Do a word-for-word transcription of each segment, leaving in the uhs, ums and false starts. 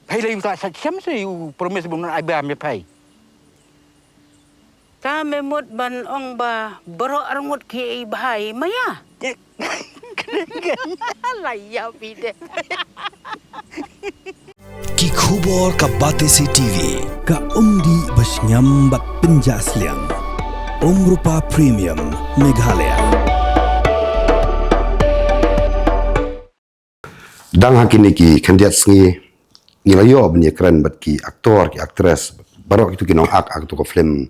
Phai la yu ta sa chem se yu promise bun ai ba me phai. Ta me mut ban ong ba baroh arngut ki i bhai maya. La ya pide. Ki khubor ka Batesi TV, ka umdih ba sngewbha bad pynjah sliang. Umrupa Premium Meghalaya. Dang ha kine ki khyndiat sngi ngi la ïoh ban ïakren bad ki aktor, ki aktres, baroh kitu ki nongak ha katu ka film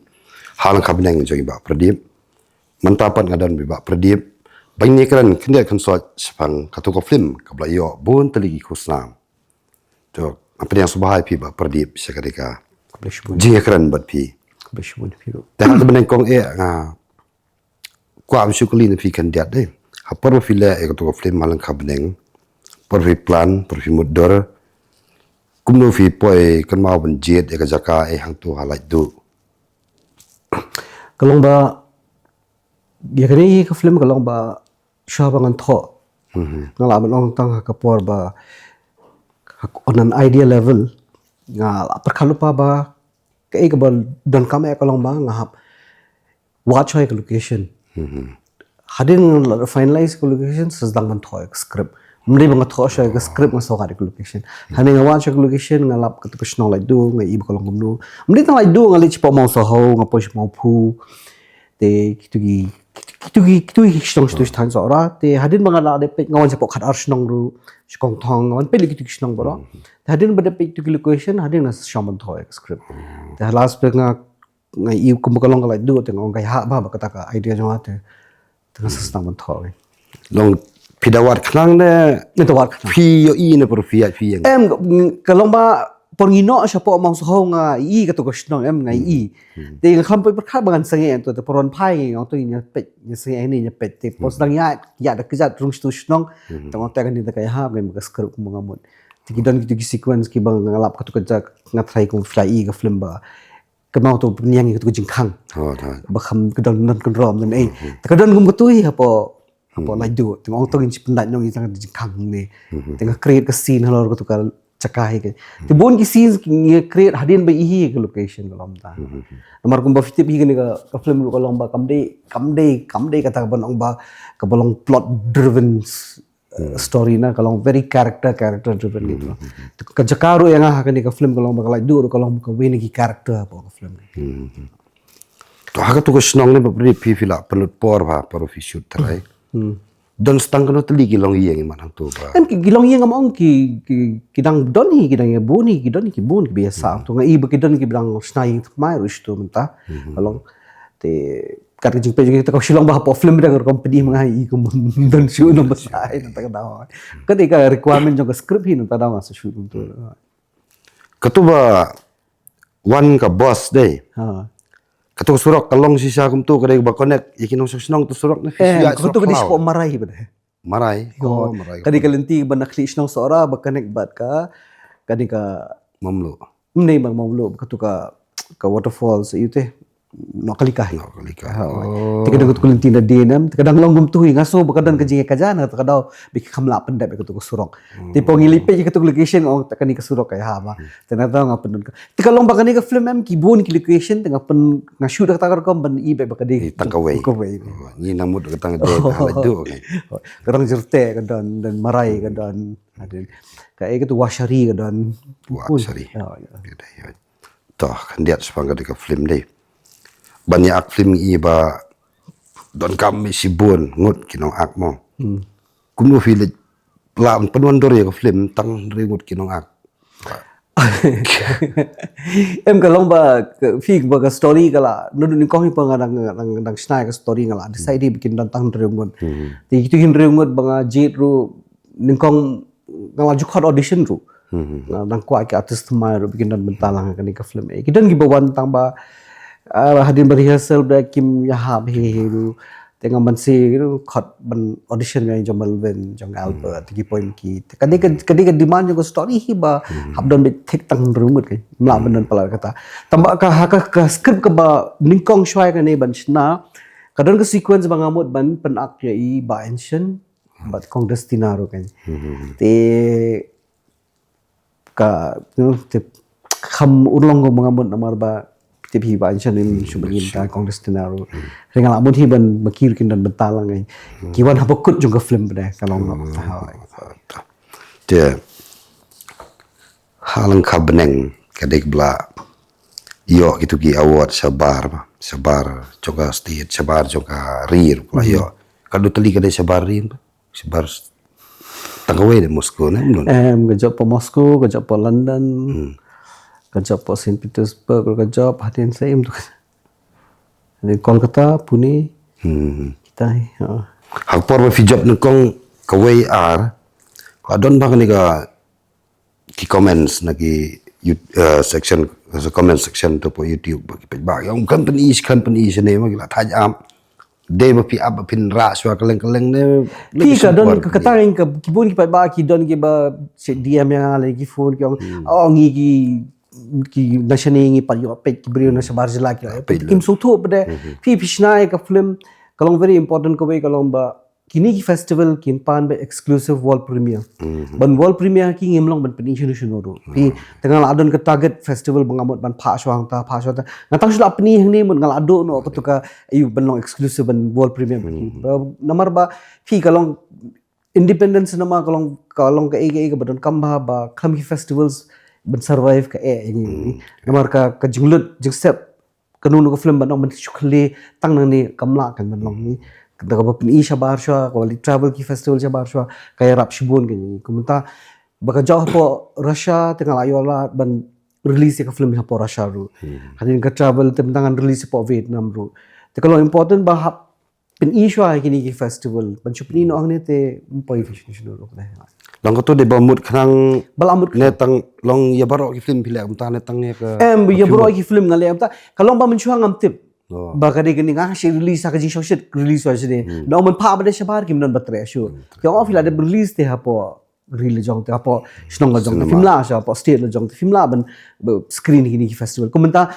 Halangkha Bneng jong i Bah Pradip. Mynta pat nga don bad i Bah Pradip ban ïakren khyndiat khynsoit shaphang katu ka film kaba la ïoh bun tylli ki khusnam. To, nga pdiang sngewbha ïa phi Bah Pradip sha kane ka jingïakren bad phi. Te ha kaba nyngkong eh nga kwah ban shu kylli na phi khyndiat de. Ha por ba phi leh ïa katu ka film Halangkha Bneng, por phi plan, por phi mutdur, kumno phi poi kynmaw ban jied ïa ka jaka eh hangtu ha Laitduh? Ka long ba ïa kane ka film ka long ba shuwa ba ngan thoh, nga lah ban ong tang ha ka por ba, ha, on an idea level, nga lah pyrkhat lypa ba kaei kaba donkam eh ka long ba nga hap wad shuwa ïa ka location. Hadien nga la finalize ka location sa sdang ban thoh ïa ka script. Ym dei ba nga thoh shuwa ïa ka script nga shu wad ïa ka location. Hadien nga wad shuwa ïa ka location nga lap katu ka shnong Laitduh, nga i ba ka long kumno. Ym dei tang Laitduh, nga leit shapoh Mawsaho, nga poi sha Mawphu. Te kitu ki, kitu ki, kitu ki shnong, kitu ki thaiñ Sohra. Te hadien ba nga la dep peit, nga wan shapoh Khatar shnong ruh, sha Kongthong, nga wan peit kitu ki shnong baroh. Te hadien ba dep peit kitu ki location, hadien nga shong ban thoh ïa ka script. Te ha last peit nga, nga i kumba ka long ka Laitduh, te nga ong ka ïahap bha ba kata ka idea jong nga te. Te nga sa sdang ban thoh. Long phi da wad khnang ne? Nga da wad khnang. Phi ïohi ne por phi ïa phi ïa nga? Em, ka long ba por ngi noh shapoh Mawsaho nga i katu ka shnong, em, nga i. Te nga khlem poi pyrkhat ba ngan sangeh to, te por wan phai nga ong to ngi ïa peit, ngi sangeh ne ïa peit, te por sdang ïa, ïa da kjat rung shatu shnong. Te nga ong te kane da ka ïahap, nga i ma ka script kumba nga mut. Te ki don kitu ki sequence kiba nga lap katu ka jaka, nga tharai kum phi la i ka film ba kynmaw to pynïang ïa katu ka jingkhang. Ba kham ka don, don kynroh don ei. Te ka don kum katu hi hapoh, hapoh Laitduh. Te nga ong to ngin sa pyndait noh ïa katu ka jingkhang ne. Te nga create ka scene halor katu ka jaka hi ka. Te bun ki scenes ngi create hadien ba i hi ka location ka long ta. Namar kumba phi tip hi kane ka, ka film ruh ka long ba kam dei, kam dei, kam dei kata ka ban ong ba kaba long plot driven story na, ka long very character, character driven gitu. Te ka jaka ruh ïa nga ha kane ka film ka long ba ka Laitduh ruh ka long kawei na ki character hapoh ka film. To ha katu ka shnong ne Bah Pradip phi, phi la pynlut por bha por phi shoot tharai. Don tang katno tylli ki longïing man hangto ba? Em ki, ki longïing ngam ong ki, ki, ki dang don hi, ki dang ïa bun hi, ki don hi, ki bun kiba ïa sah. To nga i ba ki don kiba dang shna ïing thymmai ruh shatu mynta. Ka long te kat ka jingpeit jong kita ka shilong ba hapoh film da ka company ma nga i kum don shu number sai nangta ka daw. Ka dei ka requirement jong ka script hi nangta daw nga sa shoot kumto. Katu ba wan ka bus dei. Ha. Katu ka surok ka long shisha kumto ka dei ba connect ïa ki nongshong shnong tu surok ne phi shu ïa surok ka dei shapoh Marai ba dei. Marai. Ka dei ka lynti ba na khlieh shnong Sohra ba connect bad ka, ka dei ka Mamluh. Ym dei ba Mamluh, katu ka, ka waterfalls ïa u te. Nohkalika. Nohkalika. Te ka dang katu ka lynti na D N M, te ka dang long kumtu hi nga sngew ba ka don ka jingïakajia na kata ka daw ba ki kham lah pyndep ïa katu ka surok. Te poi ngi leit peit ïa katu ka location ong ta kane ka surok ka ïahap ba. Te na daw nga pyndon ka. Te ka long ba kane ka film em ki bun ki location te nga pyn, nga shoot da kata ka rukom ban i ba ka dei tang kawei. Kawei. Ngi nang mut ka tang dei ha Laitduh. Ka dang Jyrteh ka don, don Marai ka don. Hadien kaei katu Wahshari ka don. Wahshari. To khyndiat shaphang kane ka film dei. Ban ïa ak film i ba donkam shibun ngut ki nongak mo. Kumno phi leit lah pynwandur ïa ka film tang hynriew ngut ki nongak? Em ka long ba phi ba ka story ka la nunu nyngkong hi ba nga dang, dang, dang shna ïa ka story nga la decide hi ba kin don tang hynriew ngut. Te kitu hynriew ngut ba nga jied ruh nyngkong nga la ju khot audition ruh. Nga dang kwah ki artist thymmai ruh ba kin don bynta lang ha kane ka film. Eh, ki don kiba wan tang ba, ah, hadien ba rehearsal ba kim ïahap hi hi ruh. Te nga ban sa, you know, khot ban audition ïa jong Melvin, jong Albert, te ki poi ma ki. Te ka dei ka, ka dei ka demand jong ka story hi ba hap don beit thik tang hynriew ngut ka. Mla ban don palat kata. Tang ba ka ha ka, ka script kaba nyngkong shwa ïa kane ban shna. Ka don ka sequence ba nga mut ban pynak ïa i Bah Ancient bad Kong Destina ruh kan. Te ka, you know, te kham urlong ko ba nga mut namar ba te phi ba insha nim shu bagi ta Congress te na ru. Ring ala mut hi ban ba ki kin don bynta lang ngai. Ki wan ha ba kut jong ka film ba dei ka long. Te ha lang ka bneng ka dei bla ïoh kitu ki award shabar ba, shabar jong ka state, shabar jong ka ri ruh la ïoh. Ka du tylli ka dei shabar ri ba, shabar tang kawei de Moscow ne mlun. Em, ka jop pa Moscow, ka jop pa London, ka jop pa Saint Petersburg, ka jop hadien sa im tu. Hadien Kolkata, Pune, kita hi. Ha ka por ba phi jop nyngkong kawei ar, ka don ba kane ka ki comments na ki section, comment section to po YouTube ba ki peit ba ong kan pyni, kan pyni shane ma ki la thaj ap. Dei ba phi ap ba phin rah shwa kylleng kylleng ne. Ki ka don ka kata ing ka ki bun ki peit ba ki don ki ba che D M ïa nga le ki phone ki ong, oh ngi ki ki na shane ngi pat ïoh peit ki briew na shabar jylla ki ïoh peit. Kim sngewthuh ba dei phi phi shna ïa ka film ka long very important kawei ka long ba kine ki festival kin pan ba exclusive world premiere. Ban world premiere ki ngim long ban pyni shano shano ruh. Phi tang la don ka target festival ba nga mut ban phah shwa hangta, phah shwa hangta. Nga tang shu la pyni hangne mut nga la duh noh katu ka, ayu ban long exclusive ban world premiere. Namar ba phi ka long independent cinema ka long, ka long kaei kaei kaba donkam bha ba khlem ki festivals ban survive kaei. Namar ka, ka jinglut jingsep kano kano ka film ban ong ban shu khlei tang nangne kam lah kan ban long. Te kaba pyni shabar shwa, kaba leit travel ki festival shabar shwa, ka ïarap shibun kane. Kumta ba ka jop hapoh Russia te nga la ïoh lad ban release ïa ka film hapoh Russia ruh. Hadien ka travel te mynta ngan release hapoh Vietnam ruh. Te ka long important ba hap pyni shwa ïa kine ki festival. Ban shu pyni noh hangne te ym poi phi shano shano ruh. Long kato dei ba mut khnang ba la mut ne tang long ïa baroh ki film phi leh kumta ne tang ïa ka. Em, ïa baroh ki film nga leh kumta. Ka long ba mynshuwa ngam tip ba ka dei kane nga shu release ha ka jingshongshit release wa shu dei. Nong mynphah ba dei shabar kim don ba treh shuh. Ki ong phi la dep release te hapoh ri la jong te hapoh shnong la jong te film la sha hapoh state la jong te film la ban screen kine ki festival. Kumta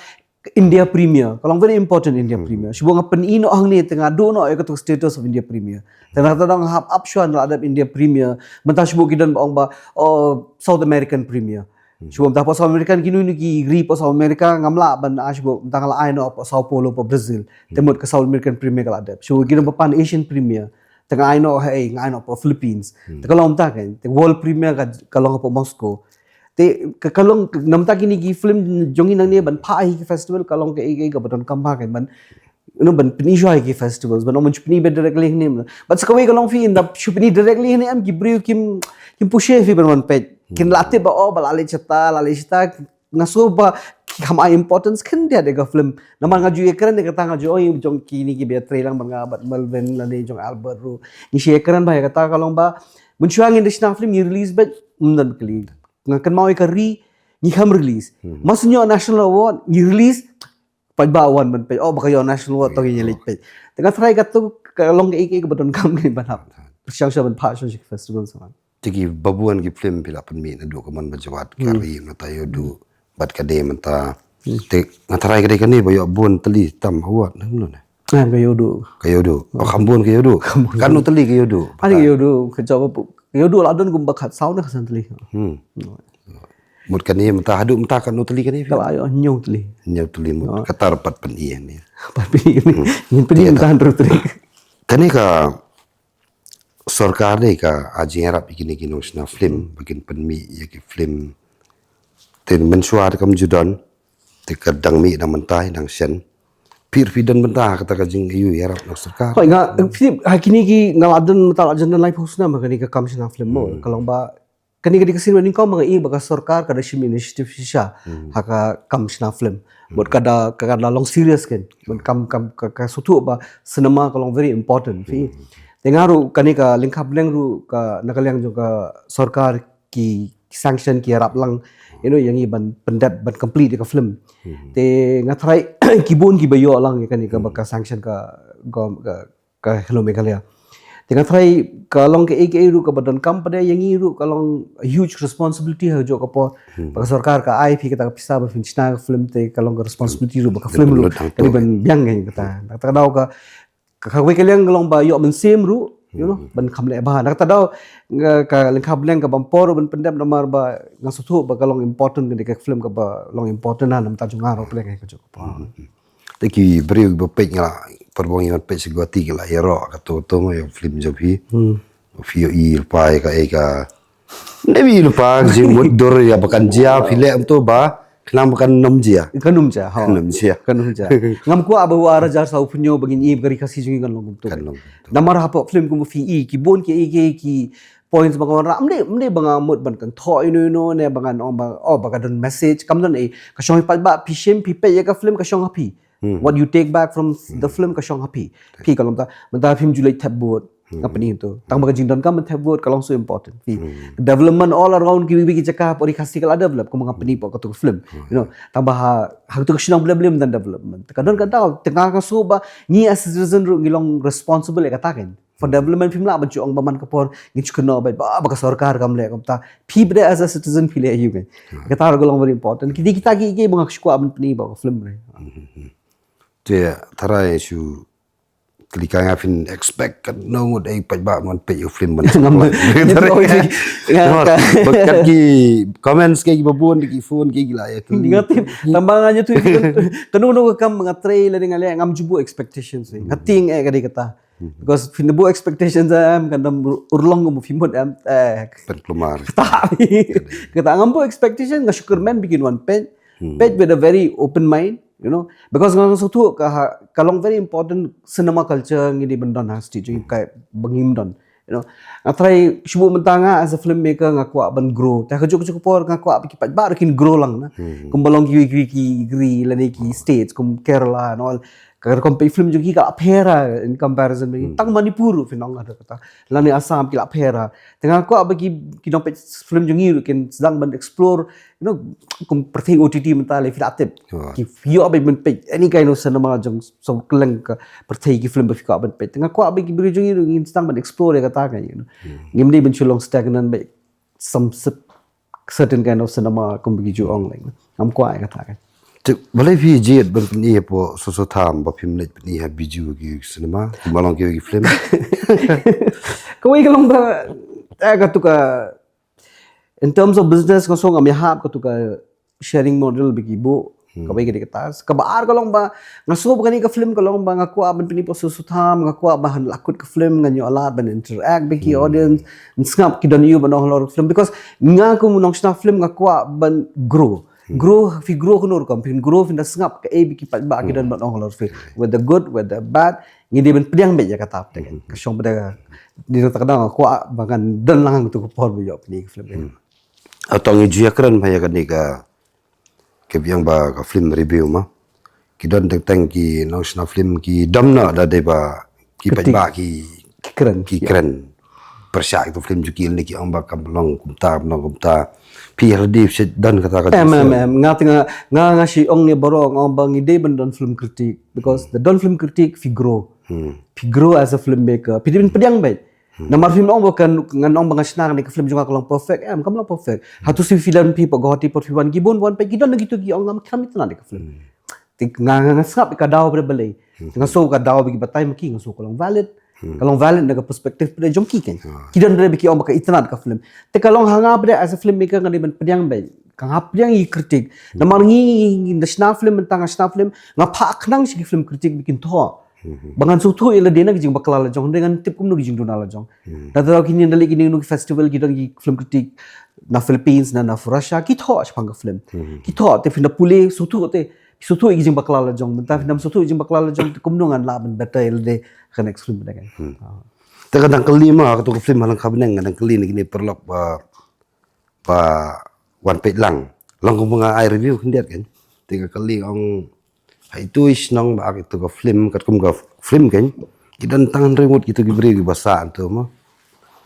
India premiere ka long very important India premiere. Shu ba nga pyni noh hangne te nga duh noh ïa katu status of India premiere. Te nga ta dang hap ap shwa na la dep India premiere. Mynta shu ba ki don ba ong ba, oh, South American premiere. Shu ba mynta hapoh South American kino kino ki ri hapoh South America ngam lah ban, ah, shu ba mynta nga la ai noh hapoh Sao Paulo hapoh Brazil. Te mut ka South American premiere ka la dep. Shu ba ki don ba pan Asian premiere. Te nga ai noh ha, eh, nga ai noh hapoh Philippines. Te ka long mynta ka, te world premiere ka, ka long hapoh Moscow. Te ka, ka long namta kine ki film jong ngi nangne ban phah hi ki festival ka long kaei kaei kaba donkam bha ka ban, you know, ban pyni shwa hi ki festivals ban ong ban shu pyni ba directly hangne. But sa kawei ka long phi in da shu pyni directly hangne em ki briew kim, kim pyrshah phi ban wan peit. Kin la tip ba oh ba la leit shata, la leit shata, nga sngew ba ki kham ai importance khyndiat ïa ka film. Namar nga ju ïakren ïa kata, nga ju ong jong kine ki ba ïatrei lang bad nga, bad Melvin lane jong Albert ruh. Ngi shu ïakren ba ïa kata ka long ba mynshuwa ngin da shna film ngi release beit ym don kli. Nga kynmaw ïa ka ri ngi kham release. Mas ngi ïoh national award ngi release. Peit ba wan ban peit, oh ba ka ïoh national award to ngi leit peit. Te nga tharai katu ka long kaei kaei kaba donkam ngi ban hap pyrshang sha ban phah sha ki festival sa. Te ki babun ki film phi la pynmih naduh ka Mon Bajwat, ka Ri Mynta Ïoh Duh bad ka Dei Mynta. Te nga tharai ka dei kane ba ïoh bun tylli tam award ne mano ne? Ka ïoh duh. Ka ïoh duh. Oh, kham bun ka ïoh duh. Katno tylli ka ïoh duh? Ani ka ïoh duh ka jop ka ïoh duh la don kumba khatsaw ne khatsan tylli. Mut kane mynta haduh mynta katno tylli kane? Ka la ïoh hynñiew tylli. Hynñiew tylli mut. Kata pat pyni ne. Pat pyni ne. Ngin pyni mynta hynriew tylli. Kane ka sorkar dei ka ai jingïarap ïa kine ki nongshna film ba kin pynmih ïa ki film. Te mynshuwa te kam ju don, te ka dang mih dang mynta dang shen. Phi ruh phi don bynta ha kata ka jingïarap na sorkar. Hooid nga, phi, ha kine ki nga la don mynta la jan don laiphew snem ha kane ka kam shna film mo. Ka long ba kane ka dei ka sien ba nyngkong ba nga i ba ka sorkar ka da shim initiative shisha ha ka kam shna film. Mut ka da, ka da long serious kan. Mut kam, kam ka, ka sngewthuh ba cinema ka long very important phi. Te nga ruh kane ka lyngkha bneng ruh ka na ka liang jong ka sorkar ki, ki sanction ki ïarap lang, you know, ïa ngi ban pyndep ban complete ïa ka film. Te nga tharai ki bun kiba ïoh lang ïa kane kaba ka sanction ka, ka, ka Hello Meghalaya. Te nga tharai ka long kaei kaei ruh kaba donkam pat ïa ngi ruh ka long a huge responsibility ha juh ka por. Ba ka sorkar ka ai phi kata ka pisa ba phin shna ka film te ka long ka responsibility ruh ba ka film ruh ka dei ban biang ïa kata. Kata ka daw ka, ka kawei ka liang ka long ba ïoh mynsiem ruh You know, ban kham leh bha. Na kata daw, nga ka lyngkha bneng ka bam por ban pyndep namar ba nga sngewthuh ba ka long important ka dei ka film kaba long important na mynta jong nga ruh pyrshah ka jong ka por. Te ki briew ba peit nga la, pynbong ïa peit sha Guwahati ki la ïaroh kato kato ma ïa film jong phi. Phi ïohi lypa ïa ka, ïa ka. Maybe lypa jingmut dur ïa ba kan jia phi leh kumto ba khnang ba kan nym jia. Kan nym jia, ha. Kan nym jia. Kan nym jia. Ngam kwah ba u ar hajar saw phew hynñiew ba ngin ïohi ba ka ri Khasi jong ngi kan long kumto. Kan long kumto. Namar hapoh film kumba phi i ki bun ki i ki ki points ba nga wanrah, ym dei, ym dei ba nga mut ban kynthoh ïa uno uno ne ba ngan ong ba, oh, ba ka don message, kam don ei. Ka shong pat ba phi shim phi peit ïa ka film ka shong ha phi. What you take back from the film ka shong ha phi. Phi ka long ta, mynta phim ju leit thep vote. Nga pyni to. Tang ba ka jingdonkam ban thep vote ka long so important. Phi development all around ki wi ki jaka pori Khasi ka la develop kumba nga pyni pok kato ka film. You know, tang ba ha, ha kato ka shnong blem blem don development. Ka don ka daw, te nga ka so ba ngi as citizen ruh ngi long responsible ïa kata kan. For development phim lah ban shu ong ba man ka por ngin shu kynnoh ba, ba, ba ka sorkar kam leh kumta. Phi bad as a citizen phi leh ïa u kan. Kata ruh ka long very important. Kita kita ki ki ba nga shu kwah ban pyni ba ka film re. Te tharai shu kylli ka nga phin expect katno ngut ei paidbah ban peit ïa u film ban. Ngam. Ba kat ki comments ki ba bun ki phone ki la ïa kylli. Nga tip tang ba nga ïathuh kano kano ka kam nga trei lane nga leh ngam ju buh expectations. Nga tieng eh ka dei kata. Because phin buh expectations em kan dang urlong mo phi mut em eh. Pynkulmar. Kata. Kata ngam buh expectation nga shu kyrmen ba kin wan peit. Peit with a very open mind, you know. Because nga sngewthuh ka ha, ka long very important cinema culture ngi dei ban don ha state jong ngi ka ba ngim don. You know. Nga try shu buh mynta nga as a filmmaker nga kwah ban grow. Te ka juk juk por nga kwah ba ki paidbah ruh kin grow lang na. Kumba long ki ki ki gri lane ki states kum Kerala and all. Ka rukom peit film jong ki ka la pher ha in comparison bad ngi. Tang Manipur ruh phin ong ada kata. Lane Assam ki la pher ha. Te nga kwah ba ki ki nongpeit film jong ngi ruh kin sdang ban explore, you know, kum pyrthei O T T mynta lei phi la tip. Ki ïoh ba ban peit any kind of cinema jong so kylleng ka pyrthei ki film ba phi kwah ban peit. Te nga kwah ba ki briew jong ngi ruh ngin sdang ban explore ïa kata ka, you know. Ngim dei ban shu long stagnant ba some cer-, certain kind of cinema kum ba ki ju ong like. Ngam kwah ïa kata ka. Te balei phi jied ban pyni hapoh Soso Tham ba phim leit pyni ha Bijou ki cinema, ki malong ki film. Kawei ka long ba eh katu ka in terms of business nga shu ngam ïahap katu ka sharing model ba ki buh. Kawei ka dei kata. Kaba ar ka long ba nga shu ba kane ka film ka long ba nga kwah ban pyni hapoh Soso Tham, nga kwah ba haba la kut ka film ngan ïoh lad ban interact bad ki audience. Sngap ki don ïa u ban ong halor film because nga kum u nongshna film nga kwah ban grow. Grow, phi grow kano rukom, phin grow phin da sngap kaei ba ki paidbah ki don ban ong halor film. Whether good, whether bad, ngi dei ban pdiang beit ïa kata. Ka shong ba da ka, dei na kata ka daw nga kwah ba ngan don lang hangtu ka por ba ïoh pyni ka film. Hato ngi ju ïakren bha ïa kane ka, ka biang ba ka film review ma. Ki don teng teng ki nongshna film ki dom na da dei ba ki paidbah ki kren. Ki kren. Pyrshah ki film jong ki ne ki ong ba kam long kumta, kam long kumta. Phi ha ri phi don kata ka em em em nga teng nga nga shi ong ne baroh nga ong ba ngi dei ban don film critic because the don film critic phi grow. Phi grow as a filmmaker. Phi dei ban pdiang beit. Namar phim ong ba kan ngan ong ba nga shna ne ka film jong nga ka long perfect. Em kam long perfect. Hato shi phi don phi pa Guwahati por phi wan ki bun wan peit ki don kitu ki ong ngam kham itynnad ka film. Te nga nga sngap ka daw ba balei. Nga shu ka daw ba ki batai ma ki nga shu ka long valid. Ka long valid na ka perspective ba jong ki kan. Ki don ba ki ong ba ka itynnad ka film. Te ka long ha nga ba as a filmmaker nga dei ban pdiang beit. Ka nga pdiang ïa critic. Namar ngi ngi da shna film mynta nga shna film nga phah khnang shi ki film critic ba kin thoh. Ba ngan shu thoh ïa lade na ki jingbakla la jong hynrei ngan tip kumno ki jingduna la jong. Da tau kine da leh kine ki festival ki don ki film critic na Philippines na na Russia ki thoh shaphang ka film. Ki thoh te phin da pule shu thoh te shu thoh ïa ki jingbakla la jong mynta phin da shu thoh ïa jingbakla la jong te kumno ngan lah ban better ïa lade ka next film da kan. Te ka dang kylli ma ka tu ka film halang kha bneng ka dang kylli na kine paralok ba ba wan peit lang. Long kum nga ai review khyndiat kan. Te ka kali ong ha itu i shnong ba ak itu ka film katkum ka film kan. Ki don tang hynriew ngut kitu ki briew ki ba sah antu mo.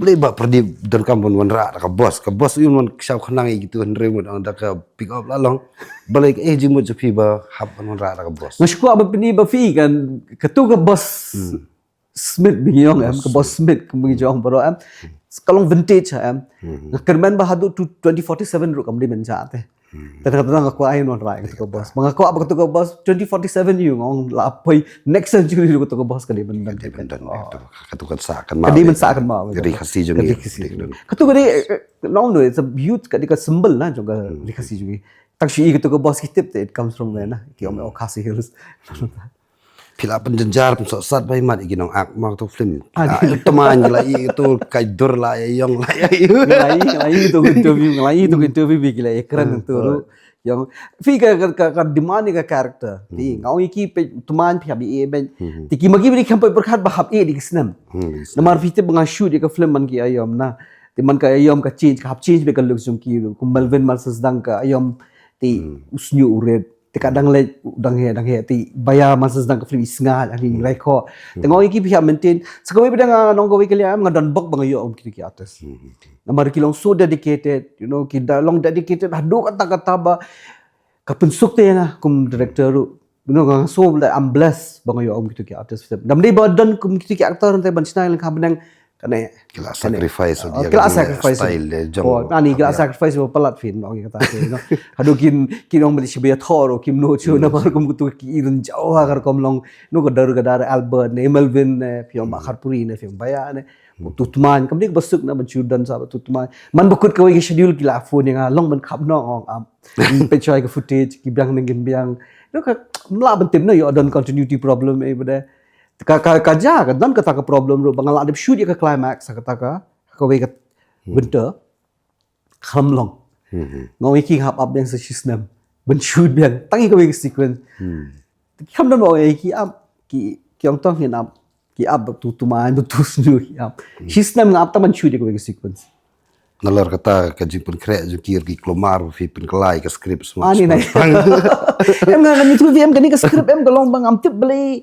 Balei ba Pradip donkam ban wanrah da ka bos. Ka bos u wan kshaw khnang i kitu hynriew ngut ong da ka pick up la long. Balei ka eh jingmut jong phi ba hap ban wanrah da ka bos. Nga shu kwah ban pyni ba phi kan katu ka bos. Smith ba ngi ong em, ka bos Smith ka ba ngi ong baroh em. Ka long vintage ha em. Nga kyrmen ba haduh tu twenty forty-seven ruh kam dei ban jah te. Tang tang nga kwah ai noh rai katu ka boss. Ba nga kwah ba katu ka boss twenty forty-seven ïoh nga ong la poi next century ruh katu ka boss ka dei ban don. Ka dei ban don. Oh. Katu kan sah kan Ka dei ban sah kan mah. Ri Khasi jong Ka ngi. Ri Khasi jong ngi. Katu ka dei, eh, no no, it's a huge, ka dei ka symbol na jong ka Ri Khasi jong ngi. Tang shu i katu ka boss ki tip te it comes from where na. Ki ong oh Khasi Hills. Phi la pynjynjar pynsohsat bai mat i ki nongak ma katu film. Ah, tymmen la i tu kai dur la i ïong la i. Nga la i, nga la i tu interview, nga la i tu interview bi ki la i kren tu ruh. Ïong phi ka ka ka demand ka character. Phi nga ong i ki pe tymmen phi hap i ben. Te ki ma ki bi kham poi pyrkhat ba hap i di ki snem. Namar phi tip ba nga shoot ïa ka film man ki aïom na. Te man ka aïom ka change, ka hap change beit ka look jong ki ruh. Kum Melvin man sa sdang ka aïom te u snieh u red. Te ka dang leh dang heh dang heh te ba ïa man sa sdang ka film i sngaid ani i raikhoh. Te nga ong i ki phi hap maintain. Sa kawei ba dang nga nong kawei ka liang nga don bok ba nga ïoh um kito ki artist. Namar ki long so dedicated, you know, ki da long dedicated haduh katta katta ba ka pynsuk te ïa nga kum director ruh. You know, nga so that I'm blessed ba nga ïoh um kito ki artist film. Dam dei ba don kum kito ki actor te ban shna lem ka bneng kane. Ki la sacrifice Oh, ki la sacrifice. Style jong. Oh, ani ki la sacrifice ba palat film ong kata te, you know. Haduh kin kin ong beli shibai thor kim no chu namar kum kito ki irin jauh ha kar kom long, no, ka dar ka dar Albert ne Melvin ne phi ong ba Kharpuri ne phi ong ba ïa ne. Tu tymmen kam dik ba suk na ban chu dan sa tu tymmen. Man ba kut kawei ki schedule ki la phone ïa nga long ban khap no ong am. Pe choi ka footage ki biang neng kin biang. No ka mla ban tip no ïoh don continuity problem eh bade. Ka ka ka ja ka don kata ka problem ruh ba nga la dep shoot ïa ka climax sa kata ka kawei ka winter. Kham long. Nga ong i ki hap ap biang sa shi snem ban shoot biang tang i kawei ka sequence. Kham don ba ong i ki ap ki ki ong tong hin ap ki ap tu tymmen tu snu ki ap. Shi snem nga ap tang ban shoot ïa kawei ka sequence. Nalor kata ka jingpynkhreh jong ki ki klomar phi pynkylla ka script semua. Ani nai. Em nga nga ngi tu em kane ka script em ka long ba ngam tip balei.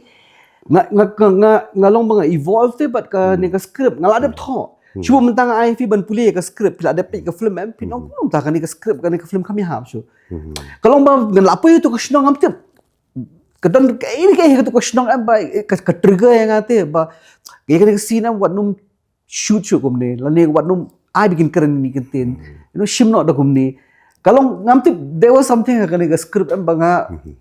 Nga nga nga nga long ba nga evolve te bad kane ka script nga la dep thoh. Shu mynta nga ai phi ban pule ka script phi la dep peit ka film em phi nong kumta kane ka script kane ka film kam ïahap shu. Ka long ba ngan la poi tu ka shnong ngam tip. Ka don ka ini ka ini ka tu ka shnong em ba ka trigger ïa nga te ba ka kane ka scene em wat num shoot shuh kumne lane wat num ai ba kin kren ni kin tin. You know, shim noh da kumne. Ka long ngam tip there was something ha kane ka script em ba nga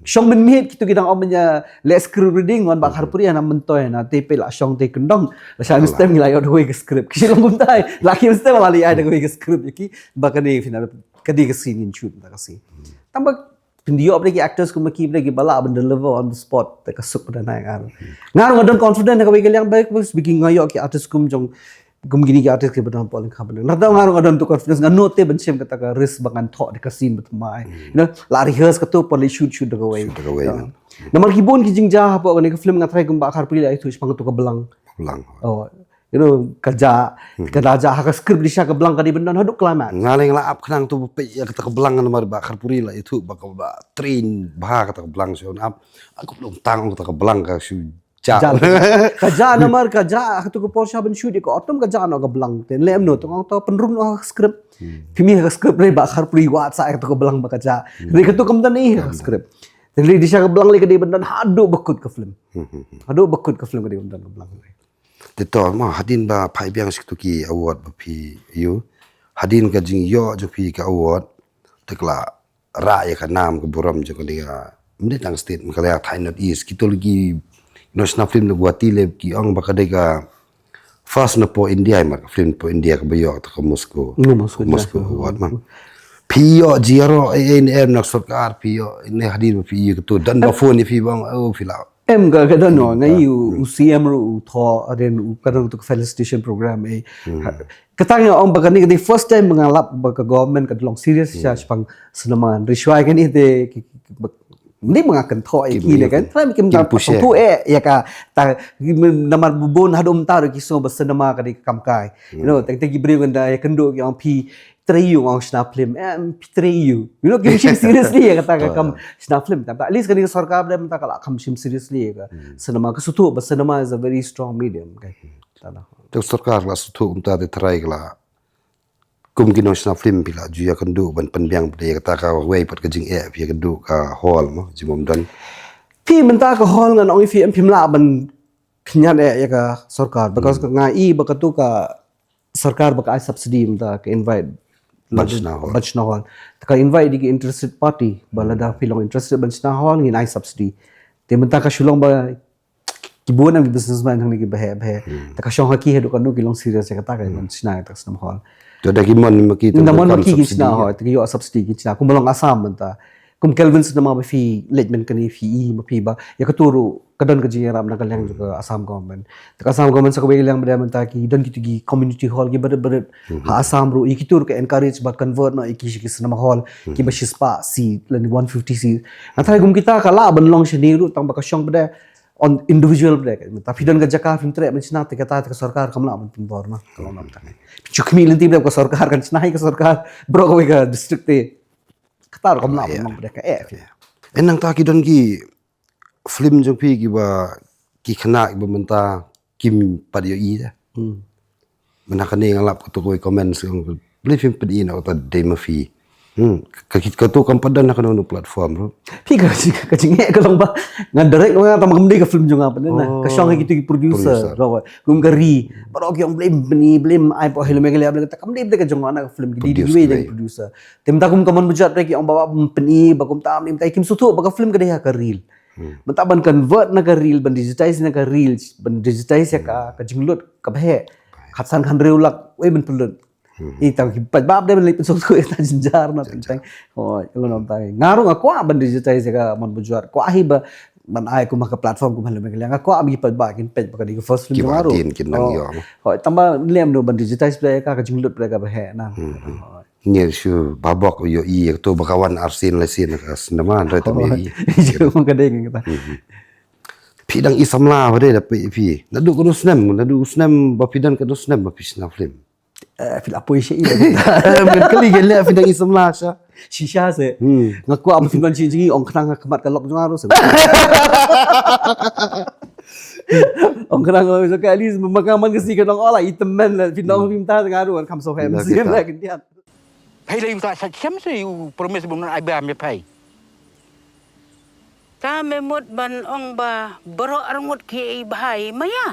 shong mynmiet kito ki dang ong mynta leh script reading wan ba Kharpuri na myntoi na te pe la shong te kyndong. La sha stem ngi la ïoh da kawei ka script ki long kumtai la ki stem la li ai da kawei ka script ki ba kane final ka di ka scene in shoot da ka scene. Tang ba pyndiop da ki actors kum ki ba ki ba la ban deliver on the spot te ka suk da nai ngar. Ngar nga don confident ka wei ka liang ba speaking nga ïoh ki artist kum jong kum kini ki artist ki ba don pol ka ba na da ngar nga don tu confidence nga note ban shem kata ka risk ba ngan thoh da ka scene ba tmai. You know, la rehearse ka tu pol shoot shoot da ka wei. Namar ki bun ki jingjia hapoh kane ka film nga try kum ba Kharpuri la itu shpang tu ka blang. Blang. Oh, you know, ka ja ka da ja ha ka script di sha ka blang ka di bynta haduh climax. Nga leng la ap khnang tu pe ïa kata ka blang namar ba Kharpuri la itu ba ka ba train ba kata ka blang shu ap. Aku belum tang kata ka blang ka shu ja. Ka ja namar ka ja ha tu ka por sha ban shoot ka otom ka ja no ka blang ten lem no tu ngong to pynrung no ka script. Phi mi ka script re ba Kharpuri wat sa ka tu ka blang ba ka ja. Re ka tu kam dan ni ka script. Ten re di sha ka blang le ka di bynta haduh bakut ka film. Haduh bakut ka film ka di bynta ka blang. Te to ma hadien ba phai biang sha kitu ki award ba phi ïoh. Hadien ka jingïoh jong phi ka award te ka la rah ïa ka nam ka burom jong kane ka, ym dei tang state Meghalaya, thaiñ North East. Kito lagi nongshna film na Guwahati le ki ong ba ka dei ka first na poh India, mar ka film poh India kaba ïoh kata ka Moscow. Moscow award ma. Phi ïoh jingïaroh ei ei ne em na sorkar, phi ïoh ne hadien ba phi ïoh katu, don ba phone ïa phi ba ong oh phi la Em ka ka don no ngai u, u C M ruh u thoh hadien u ka don tu felicitation program eh. Ka tang ïa ong ba kane ka dei first time ba nga lap ba ka government ka long serious sha shipang cinema. Ri shwai kane te ni ba nga kan thoh eh ki ne kan. Try kim da tu eh ïa ka ta namar bun hadum ta ki so ba cinema ka dei kam kai. You know, tang te ki briew kan da ïa kan do ki ong phi trei ïa u ngong shna film em phi trei ïa u. You know, kim shim seriously ïa kata ka kam shna film. Tang at least kane ka sorkar ba mynta ka la kam shim seriously ïa ka cinema ka suthu ba cinema is a very strong medium ka. Te sorkar la suthu mynta te trai ka la kum ki nongshna film phi la ju ïa kynduh ban pynbiang ïa kata ka wei pat ka jingeh phi ïa kynduh ka hall mo jingmom don. Phi mynta ka hall ngan ong phi em phim lah ban khyndiat eh ïa ka sorkar because nga i ba katu ka sorkar ba ka ai subsidy mynta ka invite Ban shna hall. Ban shna hall. Te ka invite ïa ki interested party, ba lada phi long interested ban shna hall, ngin ai subsidy. Te mynta ka shu long ba ki bun em ki businessman hangne ki baheh baheh. Te ka shong ha ki haduh katno ki long serious ïa kata ka ban shna ïa kata ka cinema hall. To da ki mon ma ki, ynda mon ma ki ki shna hall, te ki ïoh subsidy ki shna. Kumba long Assam mynta. Kum Kelvin Cinema ba phi leit mynta kane phi i ma phi ba ïa katu ruh ka don ka jingïarap na ka liang jong ka Assam government. Te ka Assam government sa kawei ka liang ba dei mynta ki don kitu ki community hall kiba rit ba rit ha Assam ruh, ïa kitu ruh ka encourage ba convert noh ïa ki sha ki cinema hall kiba shispah seat lane one fifty seat. Nga tharai kum kita ka lah ban long shane ruh tang ba ka shong ba dei on individual ba dei. Mynta phi don ka jaka phim treh ban shna te kata te ka sorkar kam lah ban pynbor noh. Ka long mynta. Phi ju khmih lynti ba dei ka sorkar kan shna hi ka sorkar baroh kawei ka district te. Kata ruh kam lah ban long ba dei ka eh. Ïa. Eh, nangta ki don ki film jong phi kiba ki khynnah kiba mynta kim pat ïohi de. Hmm. Mynta kane nga lap kato kawei comment sha ka, balei phim pyni na kata dei ma phi. Hmm. Ka, ka, kato kam pat don na kano kano platform ruh. Phi ka, ka, ka jingeh ka long ba nga direct nga tang ba kam dei ka film jong nga pat na. Ka shong ha kitu ki producer. Producer. Ro, kum ka Ri. Baroh ki ong balei pyni, balei ai pa Hello Meghalaya, balei kata kam dei, dei ka jong nga na ka film ki dei, dei ki wei dei ki producer. Te mynta kum ka Mon Bajot re ki ong ba, ba pyni ba kumta mynta kim sngewthuh ba ka film ka dei ha ka reel. Hmm. Mynta ban convert na ka reel, ban digitize na ka reel, ban digitize ïa ka, ka jinglut ka baheh. Khatsan khathynriew lak, wei ban pynlut. Hmm. Ïa tang ki paidbah dei ban leit pynsngewthuh ïa ta jynjar na teng teng. Oh, ïa ngan ong tang. Nga ruh nga kwah ban digitize ïa ka Mon Bajot. Kwah hi ba ban ai kum ha ka platform kum Hello Meghalaya. Nga kwah ba ki paidbah kin peit ba ka dei ka first film jong nga ruh. Kin nang ïoh. Hooid, tang ba lem ruh ban digitize pyrshah ïa ka, ka jinglut pyrshah ka baheh na. Hmm, hmm. Hooid. Ngi shu babok ïohi ïa kato ba ka wan arsien laisien ka cinema hynrei tam ïohi. Ïohi ka dei ngi kata. Hmm, hmm. Phi dang i samla ba dei da phi, phi. Naduh katno snem, naduh snem ba phi don katno snem ba phi shna film. Eh, phi la poi sha i. Ngan kylli ngan leh phi dang i samla sha. Shisha se. Hmm. Nga kwah ba phin wan shisha ong khnang ha khmat ka lok jong nga ruh se. Ong khnang ka lok jong nga, at least ma ka man ka si ka nong ola i tymmen la phin ong phim ta nga ruh kham so hem sien la khyndiat. Phai la yu ta sa chem se yu promise bun ai ba me phai. Ta me mut ban ong ba baroh arngut ki i bhai maya.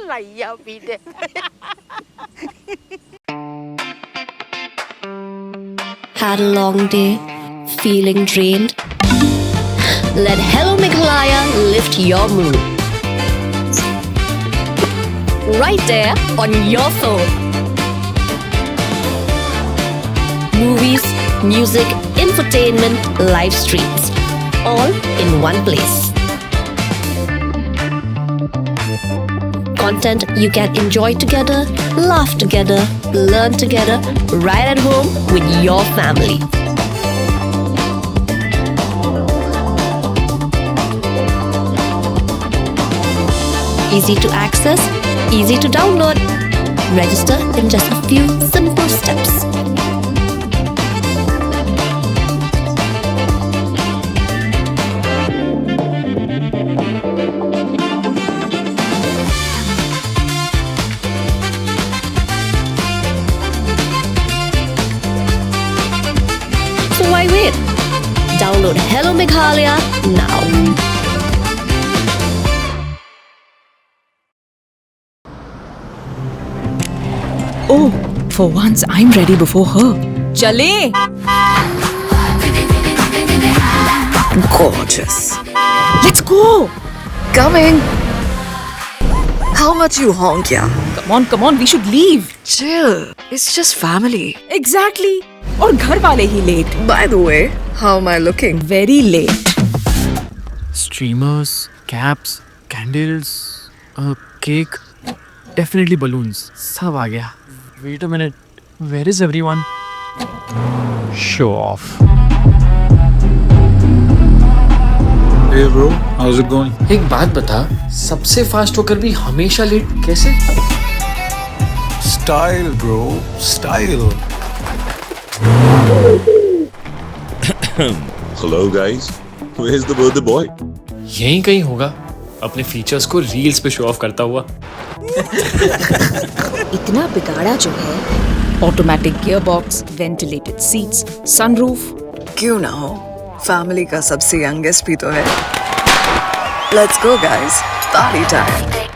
La ïa phi de. Had a long day? Feeling drained? Let Hello Meghalaya lift your mood. Right there on your phone. Movies, music, infotainment, live streams, all in one place. Content you can enjoy together, laugh together, learn together, right at home with your family. Easy to access, easy to download. Register in just a few simple steps. So why wait? Download Hello Meghalaya now. Oh, for once I'm ready before her. Chale! Gorgeous. Let's go! Coming! How much you honk, yeah? Come on, come on, we should leave. Chill. It's just family. Exactly. और घर वाले ही late. By the way, how am I looking? Very late. Streamers, caps, candles, a cake, definitely balloons. सब आ गया. Wait a minute. Where is everyone? Show off. Hey bro, how's it going? एक बात बता, सबसे फास्ट होकर भी हमेशा लेट कैसे? Style bro, style. Hello guys, where's the birthday boy? यहीं कहीं होगा, अपने फीचर्स को रील्स पे शो ऑफ करता हुआ. इतना बिगाड़ा जो है. Automatic gearbox, ventilated seats, sunroof. क्यों ना हो, फैमिली का सबसे यंगेस्ट भी तो है. Let's go guys, party time.